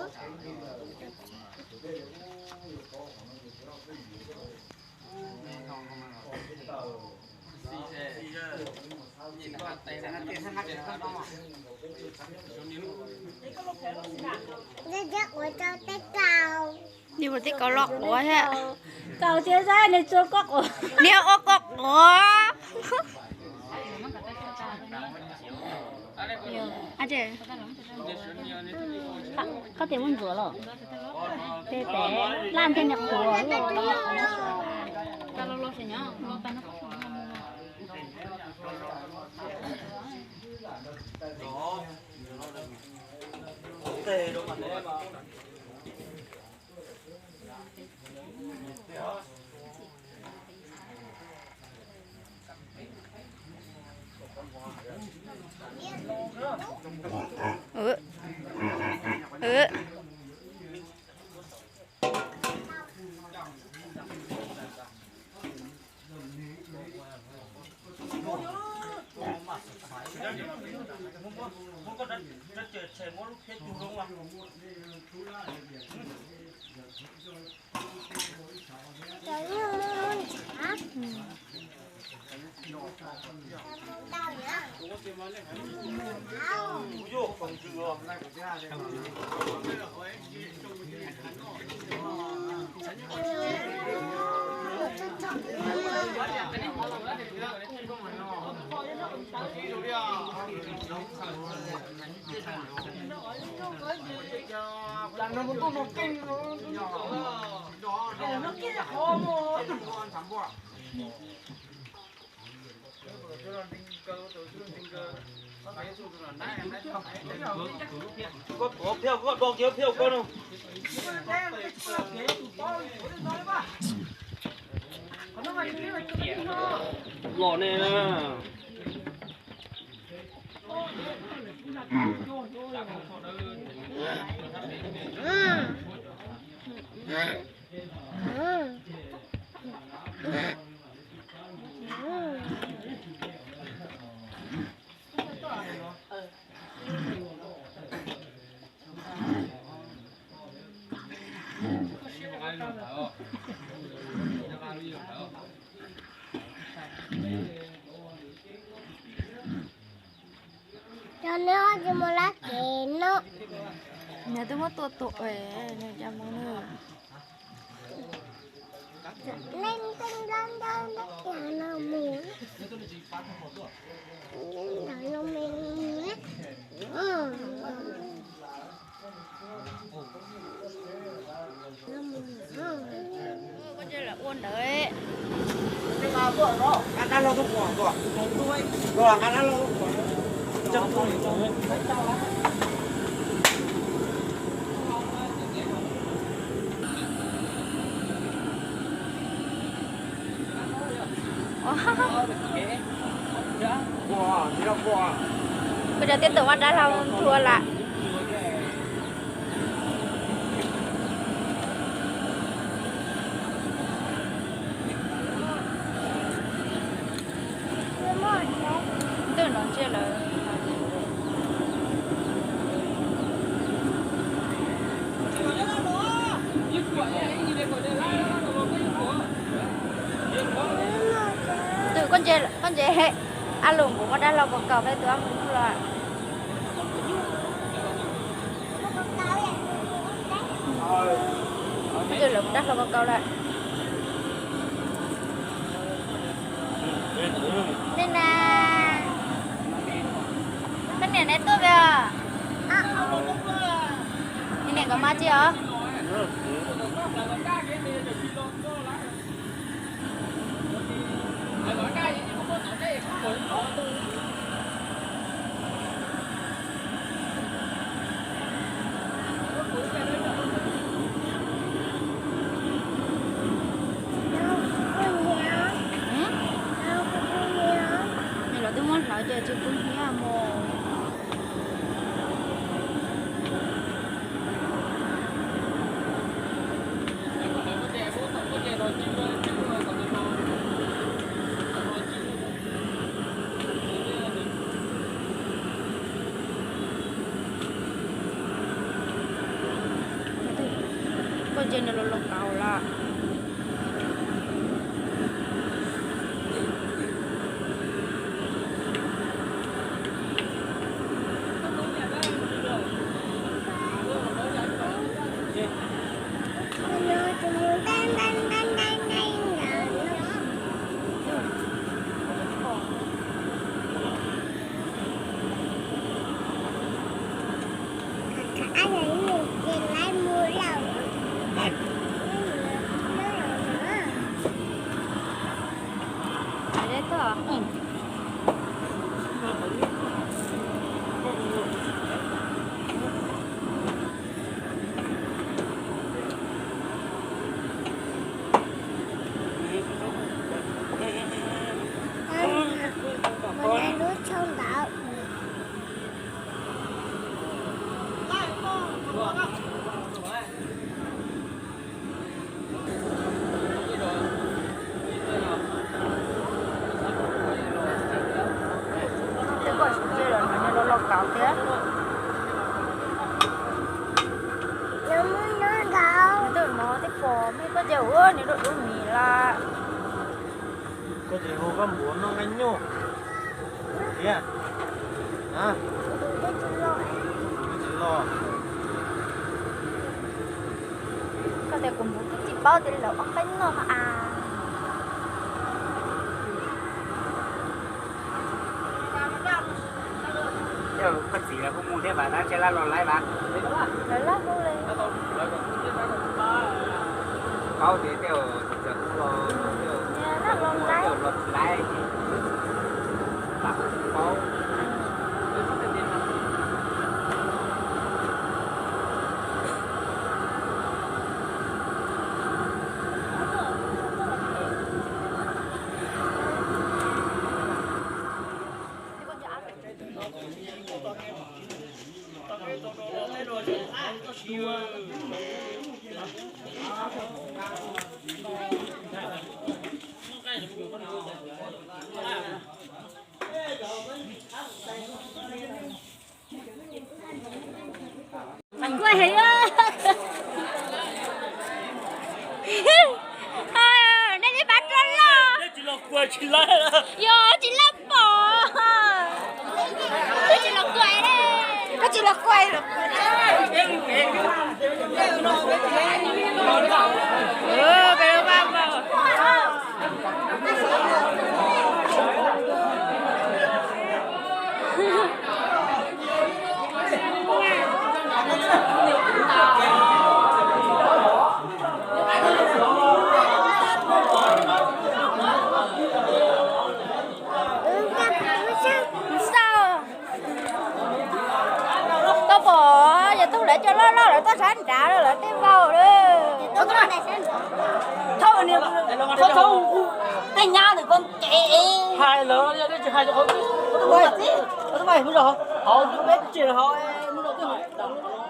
Ua teb kaus, ua teb kaus los quav thiab. Kaus thiab xwb, nws tsuas koj quav. Niag ua koj quav. Koj tias muaj ntxuav los? Tej tes laj thiab niag quav. Koj tuav phiaj, koj do kiag phiaj koj no. Los ne. Cov neb tsis mus lab kev no. Nws twb muab tua tuag, nws cas mus nws. Neb neb neb neb no mus. Neb neb no me. Koj cia li ua ntawd. Koj cov tib tug maj dab laug nthua lawm. Twb nrov ntsia lawm. Tus koj ntse, koj ntse, a lus nkuv muaj dab laug kaus kaus peb tus ab mus nug los. Tus lawv muaj dab laug kaus kaus lawm. Nim na, koj niam neb tuaj pem os? Niam koj mab tsi os? Nws los twb muab hlawv ces tsis kub hnyiab mus. Ces nws los los kauv lawm. Twb kom sib cia los no nws los los kauv thiab. Nws twb no thiab pom me koj ces ua nws dub dub mis lawm. Koj tsis hu koj npuav noj nqaij nyuj thiab. Koj tias kuv npuav twb tsis paub tias lawv ua nqaij noj no as. Koj txiv lawv kuj mus thiab mas, tab sis lawv los laib mas. Lawv laj hu li. Paub tias tej zaum txawm kuj los, laj los laib, los tsis laib, paub. Kuaj heev. Nej li pab rau loj. Yog tsis laj pom. Twb tsis los kuaj li. Koj tsis los kuaj li. Koj pom yog tug lawv cov loj loj lawv tuaj sab nrad lawm, lawv tej vau lawm. Thawj niag, thawj thawj, tej nyab ntawm koj cev hais lawv, yog nej tsis hais rau qhov twb, qhov twb mas, qhov twb mas mus rau hauv, hauv peb tsis hauv, mus rau twb hauv.